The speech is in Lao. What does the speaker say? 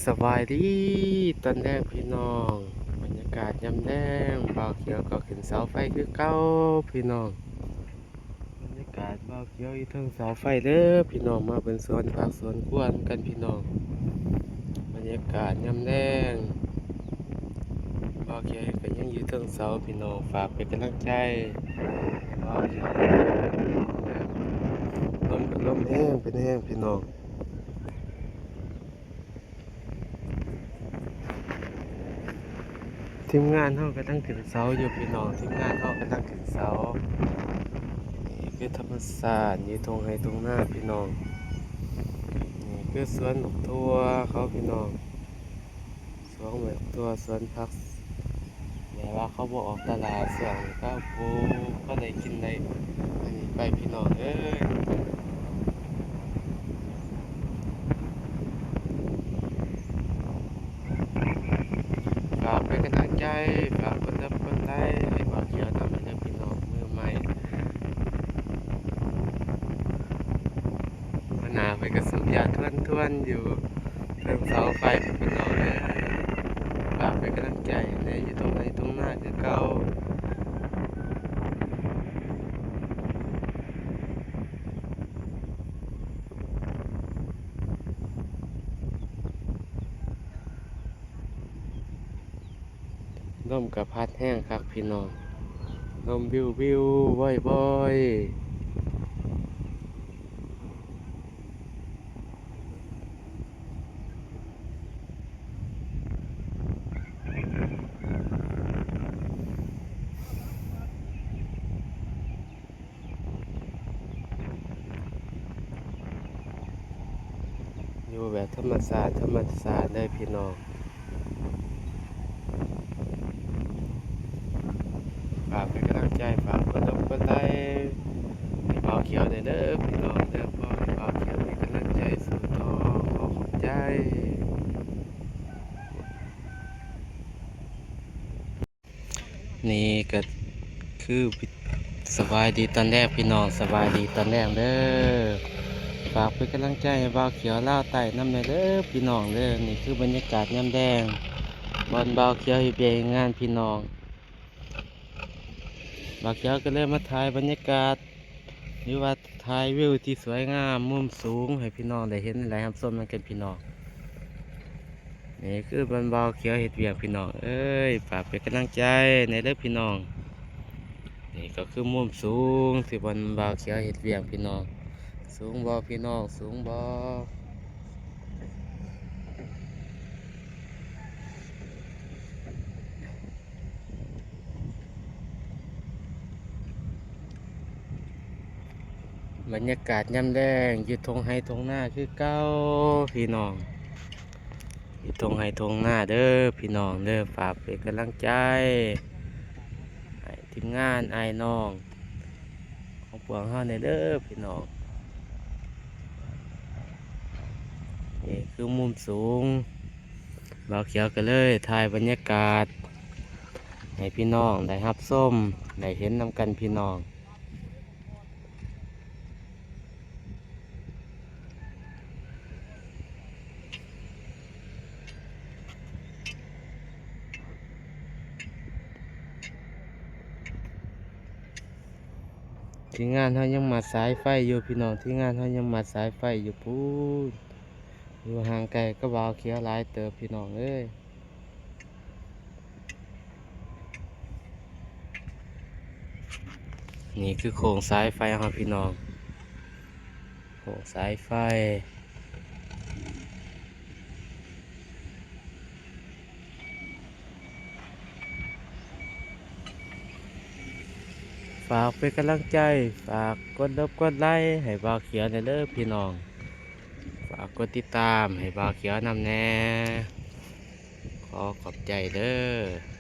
ສະບາຍດີຕອນແລງພີ່ນ້ອງ, ບັນຍາກາດຍາມແລງ ບ່າວຂຽວກໍຂຶ້ນເສົາໄຟຄືເກົ່າພີ່ນ້ອງ. ບັນຍາກາດບ່າວຂຽວຢູ່ເທິງເສົາໄຟເດີພີ່ນ້ອງ, ມາເບິ່ງສວນຜັກສວນຄົວນຳກັນພີ່ນ້ອງ. ບັນຍາກາດຍາມແລງ ບ່າວຂຽວກໍຍັງຢູ່ເທິງເສົາພີ່ນ້ອງ, ຝາກເປັນກຳລັງໃຈໃຫ້ບ່າວຂຽວ. ລົມກໍລົມແຮງເປັນແຮງພີ່ນ້ອງ. ທີມງານເຮົາກຳລັງຂຶ້ນເສົາຢູ່ພີ່ນ້ອງ, ທີມງານເຮົາກຳລັງຂຶ້ນເສົາ. ນີ້ຄືທຳມະຊາດຢູ່ທົ່ງໄຮ່ທົ່ງນາພີ່ນ້ອງ. ນີ້ຄືສວນບັກຖົ່ວເຂົາພີ່ນ້ອງ, ສວນບັກຖົ່ວ ສວນຜັກ. ແບບວ່າເຂົາບໍ່ອອກຕະຫຼາດ ຊ່ວງເຂົາປູກ ພໍໄດ້ກິນໄດ້ອັນນີ້ໄປພີ່ນ້ອງເອີຍ. ຝາກເປັນກຳລັງໃຈ, ຝາກກົດໄລກົດແຊໃຫ້ບ່າວຂຽວນຳເດີພີ່ນ້ອງ, ມືໃໝ່. ຫົວໜ້າເພິ່ນກໍສູບຢາທວນໆຢູ່ເທິງເສົາໄຟພຸ້ນພີ່ນ້ອງເອີຍ. ຝາກເປັນກຳລັງໃຈແດ່ ຢູ່ທົ່ງໄຮ່ທົ່ງນາຄືເກົ່າ. ລົມກໍພັດແຮງຄັກພີ່ນ້ອງ, ລົມວິວໆ ວອຍໆ. ຢູ່ແບບທຳມະຊາດ ທຳມະຊາດເດີພີ່ນ້ອງ. ຝາກເປັນກຳລັງໃຈ, ຝາກກົດລົບກົດໄລໃຫ້ບ່າວຂຽວແດ່ເດີພີ່ນ້ອງເດີ, ຂໍໃຫ້ບ່າວຂຽວມີກຳລັງໃຈສູ້ຕໍ່. ຂໍຂອບໃຈ. ນີ້ກໍຄື ສະບາຍດີຕອນແລງພີ່ນ້ອງ, ສະບາຍດີຕອນແລງເດີ. ຝາກເປັນກຳລັງໃຈໃຫ້ບ່າວຂຽວລາວໃຕ້ນຳແດ່ເດີພີ່ນ້ອງເດີ. ນີ້ຄືບັນຍາກາດຍາມແລງ ບ່ອນບ່າວຂຽວເຮັດວຽກເຮັດງານພີ່ນ້ອງ. ບ່າວຂຽວກໍເລີຍມາຖ່າຍບັນຍາກາດ ຫຼືວ່າຖ່າຍວິວທີ່ສວຍງາມ ມຸມສູງໃຫ້ພີ່ນ້ອງໄດ້ເຫັນ ໄດ້ຮັບຊົມນຳກັນພີ່ນ້ອງ. ນີ້ຄືບ່ອນບ່າວຂຽວເຮັດວຽກພີ່ນ້ອງເອີຍ, ຝາກເປັນກຳລັງໃຈແດ່ເດີພີ່ນ້ອງ. ນີ້ກໍຄືມຸມສູງທີ່ບ່ອນບ່າວຂຽວເຮັດວຽກພີ່ນ້ອງ. ສູງບໍ່ພີ່ນ້ອງ, ສູງບໍ່? ບັນຍາກາດຍາມແລງຢູ່ທົ່ງໄຮ່ທົ່ງນາຄືເກົ່າພີ່ນ້ອງ, ຢູ່ທົ່ງໄຮ່ທົ່ງນາເດີພີ່ນ້ອງເດີ. ຝາກເປັນກຳລັງໃຈໃຫ້ທີມງານອ້າຍນ້ອງຂອງພວກເຮົາແດ່ເດີພີ່ນ້ອງ. ນີ້ຄືມຸມສູງ, ບ່າວຂຽວກໍເລີຍຖ່າຍບັນຍາກາດໃຫ້ພີ່ນ້ອງໄດ້ຮັບຊົມ ໄດ້ເຫັນນຳກັນພີ່ນ້ອງ. ທີມງານເຮົາຍັງມັດສາຍໄຟຢູ່ພີ່ນ້ອງ, ທີມງານເຮົາຍັງມັດສາຍໄຟຢູ່ພຸ້ນ. ຢູ່ຫ່າງໄກກັບບ່າວຂຽວຫຼາຍເຕີບພີ່ນ້ອງເອີຍ. ນີ້ຄືໂຄງສາຍໄຟເຮົາພີ່ນ້ອງ, ໂຄງສາຍໄຟ. ຝາກເປັນກຳລັງໃຈ, ຝາກກົດລົບກົດໄລໃຫ້ບ່າວຂຽວແດ່ເດີພີ່ນ້ອງ. ຝາກກົດຕິດຕາມໃຫ້ບ່າວຂຽວນຳແດ່. ຂໍຂອບໃຈເດີ.